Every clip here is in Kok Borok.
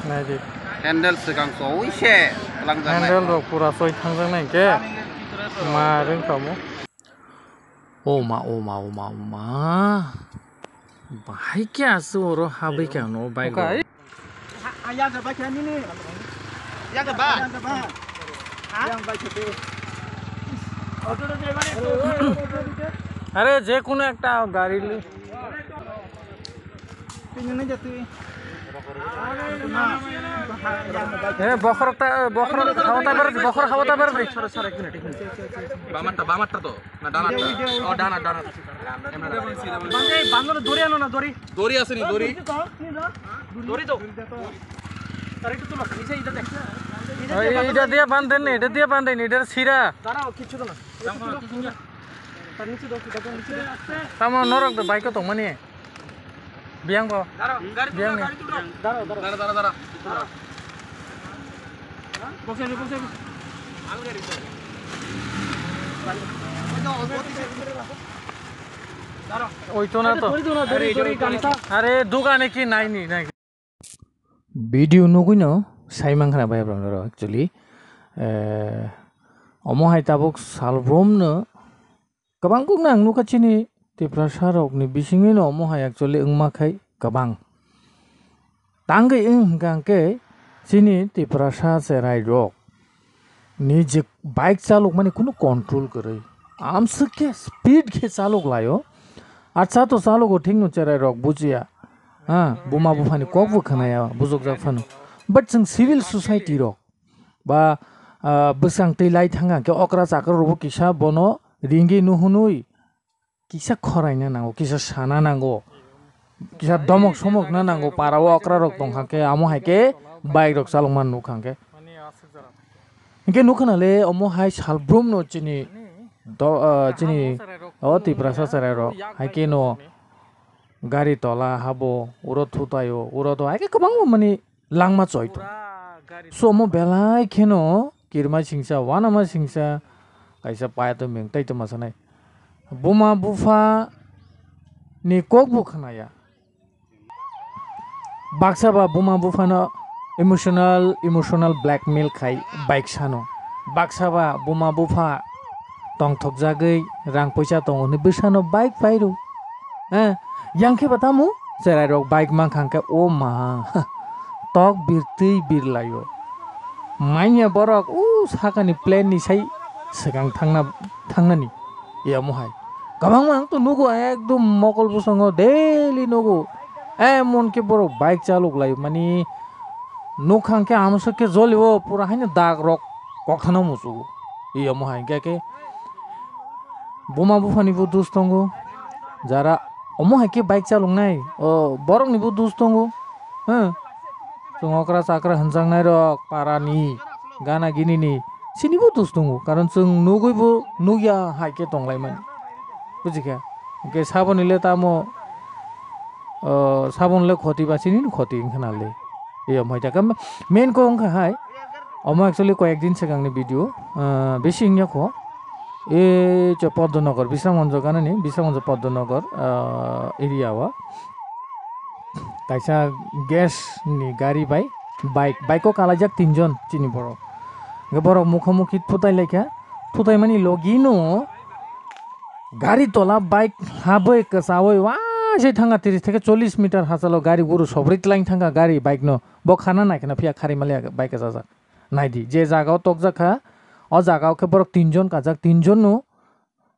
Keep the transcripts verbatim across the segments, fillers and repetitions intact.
Naidi. Handle swkang chowi se twlangjaknai. Handle rok pura choi thangjaknai hwnkhe ma rwngkha mo. O ma, o ma, o ma, o ma. Bahai khe aswk oro habwi kha ano bike rok. Are, je kono ekta gari li. Eh, bokhorok ta, bokhorok hawata ber, bokhorok hawata ber. Bamatta, bamatta to. Na, dana. Oh, dana, dana. Bande, bande dori ano na, dori. Dori ase ni, dori. Dori to. Tari to tulo, nise ida de. Ida de, ida dia bande ni, ida dia bande ni, ida sira. Dara, kichu to na. Tamo norok do bike o tongmani. Biyang bo. Biyang ni. Dara, dara, dara. Oi to na to. Are dugani ki nai ni nai. Video nugwino sai mankha na bhai rok actually, eh, omo hai tabuk salbrum no kwbang kuk no ang nukha chini Tiprasa rok ni bisingwi no omo hai actually wngma khai kwbang tangwi wng hwnkha hwnkhe chini Tiprasa cherai rok ni je bike chalokmani kunu control kwrwi. Amswk khe speed khe chalok laio. Acha to chalogo thikno cherai rok bujiya. Ha, buma buphani kok bo khwnaya bujokjak phano. But chwng civil society rok ba, ah, bwsang twi lai thangkha khe okra chakra rokbo kisa bono ringwi nuhunwi kisa khoraina nango, kisa sana nango, kisa domok somokna nango, para o okra rok tongkha khe, amo hai khe bike rok chalokma nukha khe. Hinkhe nukha nale omo hai salbrum no chini do, ah, chini o Tiprasa cherai rok hai khe no gari tola habo, uro thutaio, uro do hai khe kwbangma mani langma choi tong. So omo belai kheno kirima singsa, wanama singsa, kaisa paya tongming tei tongma sanai. Buma bupha ni kok bo khwnaya. Baksa ba buma buphano emotional, emotional blackmail khai bike sano. Baksa ba buma bupha tongthokjagwi rang poisa tongo hwnwi bwsano bike pairo. Eh, yang khe ba tamo cherai rok bike mankha hwnkhe o ma tok birtwi birlaio. Manya borok o sakani plane ni sai swkang thangna, thangnani yamo hai. Kwbangma ang to nugo ekdom mokol bwskango daily nugo. Emon khe borok bike chalok lai mani nukha hwnkhe amswk khe jolio pura haino dag rok kokthano muchugo. Yamo hai hwnkhe khe buma buphani bo dos tongo, jara omo hai khe bike chaloknai, o borokni bo dos tongo, ha. Chwng okra chakra hwnjaknai rok para ni, gana gini ni, chini bo dos tongo, karon chwng nugwi bo nugya hai khe tonglaimani, bujikha? Hwnkhe saboni le tamo, o, saboni le khoti ba chini ni khoti wngkha na le. Yamo hai ta khe main kok wngkha hai. Omo actually koyek din swkangni video, ah, bisi wngya kho. E, cho Poddonogor, Bisramganj ganani, Bisramganj Poddonogor, ah, area o. Kaisa gas ni gari bai bike, bike o kalaijak tinjon chini borok. Hwnkhe borok mukha mukhi thutai laikha, thutai mani logi no gari tola bike habwi kwchawi wa se thangkha tris theke chollish meter hachalo gari guru sobri tlang thangkha gari bike no. Bo khana nai kheno phiya khari maliya bike kwchajak. Naidi, je jaga o tokjak kha, o jaga o khe borok tinjon kajak, tinjon no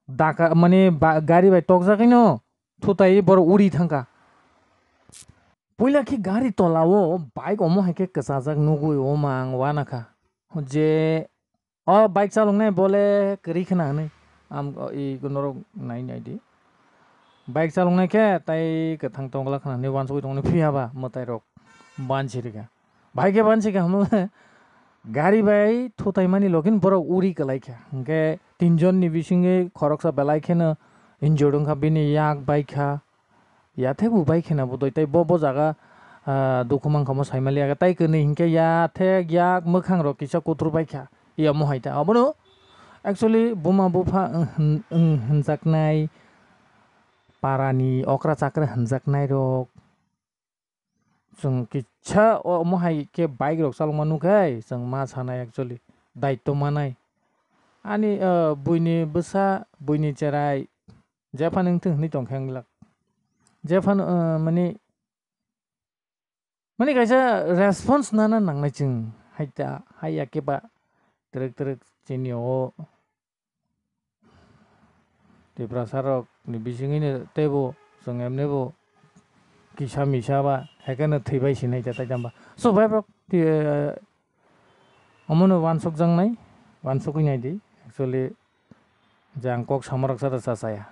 daka, mane ba, gari bai tokjagwi no thutai borok uri thangkha. Puila khe gari tola o bike omo hai khe kwchajak nugwi o mang uanakha. Je o bike chaloknai bole kwrwi khna hwnwi am, i norok nai nai di. Bike chaloknai khe tai kwthang tongla khna hwnwi uansugwi tongmani phiya ba mwtai rok bansi rikha. Bahai khe bansi kha hwnmale gari bai thutai mani login borok uri kwlai kha. Hwnkhe tinjon ni bisingwi khoroksa belai kheno injured wngkha, bini yak bai kha, yathek bo bai kheno bo doi. Tai bo, bo jaga, ah, dukhu mankha mo saimaliya khe. Tai kwnwi hinkhe yathek yak mwkhang rok kisa kuthur bai kha. Yamo hai ta. Abono actually buma bupha wng, wng, wng hwnjaknai parani okra chakra hinjaknairok, chwng kisa omo hai khe bike rok chalokma nukhe chwng ma sanai actually daitto manai. Ani, ah, buini bwsa, buini cherai jephano wngthung hinwi tongkhe wng glak. Jephano, ah, mani, mani kaisa response nana nangnai chwng hai ta, hai ya khe ba twrwk twrwk chini o Tiprasa rok ni bisingwi no teibo chwng emni bo kisa misa ba, haikhe no thwi bai sinai ta tai tamba. So, bhai rok, ti, eh, omo no wansuk jang nai, wansugwi nai di. Actually, je ang kok sama rok sa da cha chaya.